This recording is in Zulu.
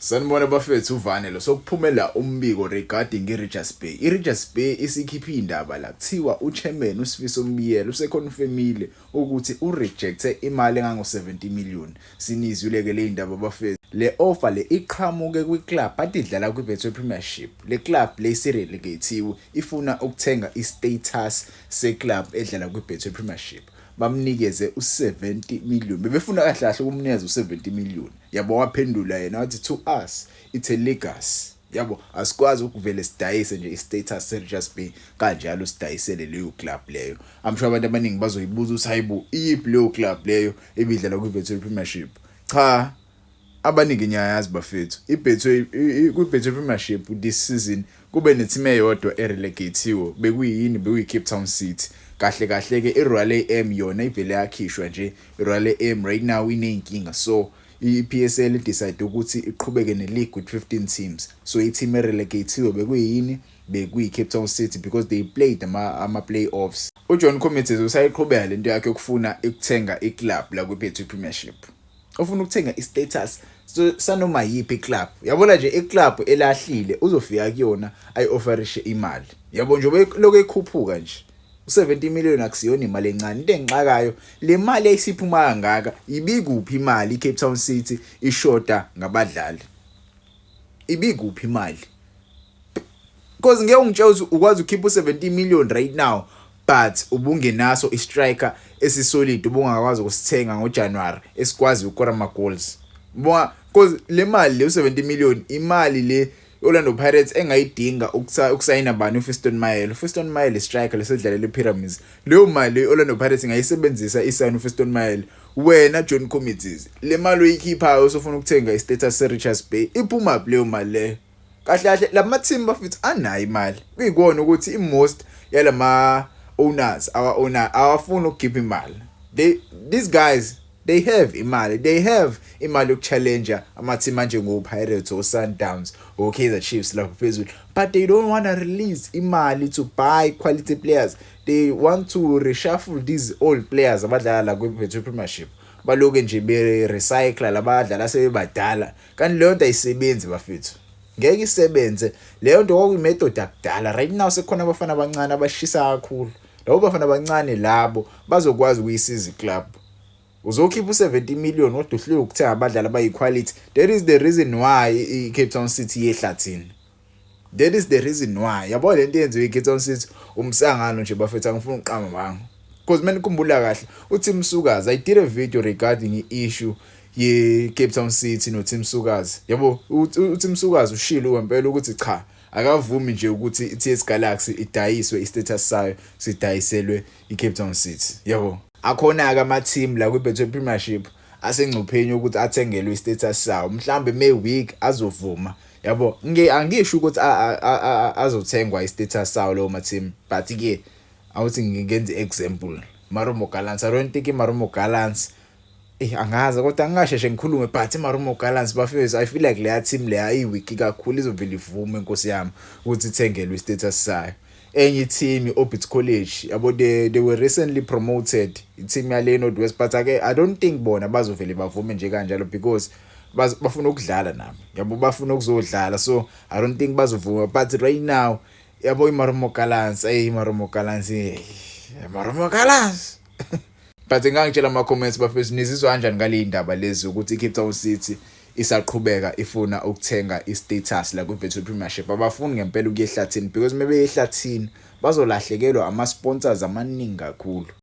Sanibona bafethu, uvane lo sokuphumela umbiko regarding iRichards Bay. IRichards Bay isikhiphe indaba la, kuthiwa uchairman uSifiso Mbiyela useconfirmile ukuthi urejecte imali engango 70 million. Sinizwile ke le indaba bafethu. Le offer le iqhamuke kwiclub ade idlala kwiBetway Premiership. Le club le isirelegatiwe, ifuna ukuthenga istatus seclub edlala kwiBetway Premiership. Bamnikeze u70 million, bebefuna kahle kahle ukumnikeza u70 million, yabo. Waphendula yena wathi, "To us it's a legacy," yabo. Asikwazi ukuvele sidayise nje istatus seRichards Bay kanjalo, sidayisele leyo club leyo. I'm sure abantu abaningi bazoyibuza ukuthi, "Hayibo, iyiphi leyo club leyo ebidlala kwiBetway Premiership?" Cha, abaningi ngiyayazi bafethu. iBetway, kwiBetway Premiership this season kube neteam eyodwa erelegatiwe. Bekuyini? Bekuyi Cape Town City. Kahle kahle ke iRoyal AM yona ivele yakhishwa nje. iRoyal AM right now ineyinkinga, so iPSL decide ukuthi iqhubeke ne-league with 15 teams. So i-team erelegatiwe bekuyini? Bekuyi Cape Town City, because they played ama playoffs. uJohn Comitis usayiqhubeka lento yakhe yokufuna ukuthenga iclub la kwiBetway Premiership. Ufuna ukuthenga istatus so sanoma yipi iclub, yabona nje, iclub elahlile uzofika kuyona ayiofferishe imali, yabo, nje lokho ekhuphuka nje. U70 million akusiyona imali encane. Into engixakayo, le mali ayisiphuma kangaka, ibikuphi imali iCape Town City ishoda ngabadlali? Ibikuphi imali? Because ngeke ungitshela ukuthi ukwazi ukukhipha u70 million right now, but ubungenaso istriker esisolid, ubungakwazi ukusithenga ngoJanuary esikwazi ukukora ama goals. Bonga, because le mali le u70 million, imali le Orlando Pirates engayidinga ukusayina bani? uFiston Mayele. uFiston Mayele, striker lesedlalela iPyramids. Leyo mali le Orlando Pirates ingayisebenzisa isayina uFiston Mayele. Wena John Comitis, le mali oyikhiphayo usufuna ukuthenga istatus seRichards Bay, iphuma leyo mali leyo? Kahle kahle lama team bafethu anayo imali, kuyikona ukuthi i-most yalama owners, our owner, awafuni ukukhipha imali. They these guys, they have imali, they have imali yokuchallenge ama team anjengo Pirates or Sundowns or Kaizer Chiefs lapho phezulu, but they don't want to release imali to buy quality players. They want to reshuffle these old players abadlala la kwi-Betway Premiership, baloke nje be-recycle labadlala sebebadala. Kanti leyo nto ayisebenzi bafethu, ngeke isebenze leyo nto. Kwakuyimethod yakudala. Right now sekukhona abafana abancane abashisa kakhulu. Labo bafana abancane labo bazokwazi ukuyisiza iclub. Uzokhipha u70 million kodwa uhlulwe ukuthenga abadlali abayiquality. That is the reason why iCape Town City yehlathini. That is the reason why, yabo, lento yenziwe iCape Town City umsangano nje bafethu. Angifuni uqamba manga, because mina ngikhumbula kahle uTim Sukazi, I did a video regarding i-issue ye-Cape Town City noTim Sukazi, yabo. UTim Sukazi ushilo ngempela ukuthi cha, akavumi nje ukuthi i-TS Galaxy idayiswe, istatus sayo sidayiselwe iCape Town City, yabo. Akhona ke ama team la kwiBetway Premiership asengcupheni ukuthi athengelwe istatus sawo. Mhlambe may week azovuma, yabo. Angisho ukuthi azothengwa istatus sawo lawo ma team, but ke awuthi ngingenza example, Marumo Gallants. I don't think iMarumo Gallants, angazi kodwa angingasheshe ngikhulume, but iMarumo Gallants bafethu, I feel like leya team leya iweak kakhulu, izovela ivume, inkosi yami, ukuthi ithengelwe istatus sayo. Enye i-team, i-Orbit College, yabo, they were recently promoted, i-team yale North West, but ake I don't think bona bazovele bavume nje kanjalo because bafuna ukudlala nabo, yabo, bafuna ukuzodlala, so I don't think bazovuma. But right now, yabo, iMarumo Gallants, hey, iMarumo Gallants, hey, iMarumo Gallants. But ngangitshela ama comments bafethu, nizizwa kanjani ngale ndaba lezi ukuthi iCape Town City isaqhubeka ifuna ukuthenga istatus la kwiBetway Premiership? Abafuni ngempela ukuya ehlathini, because maybe ehlathini bazolahlekelwa ama sponsors amaningi kakhulu.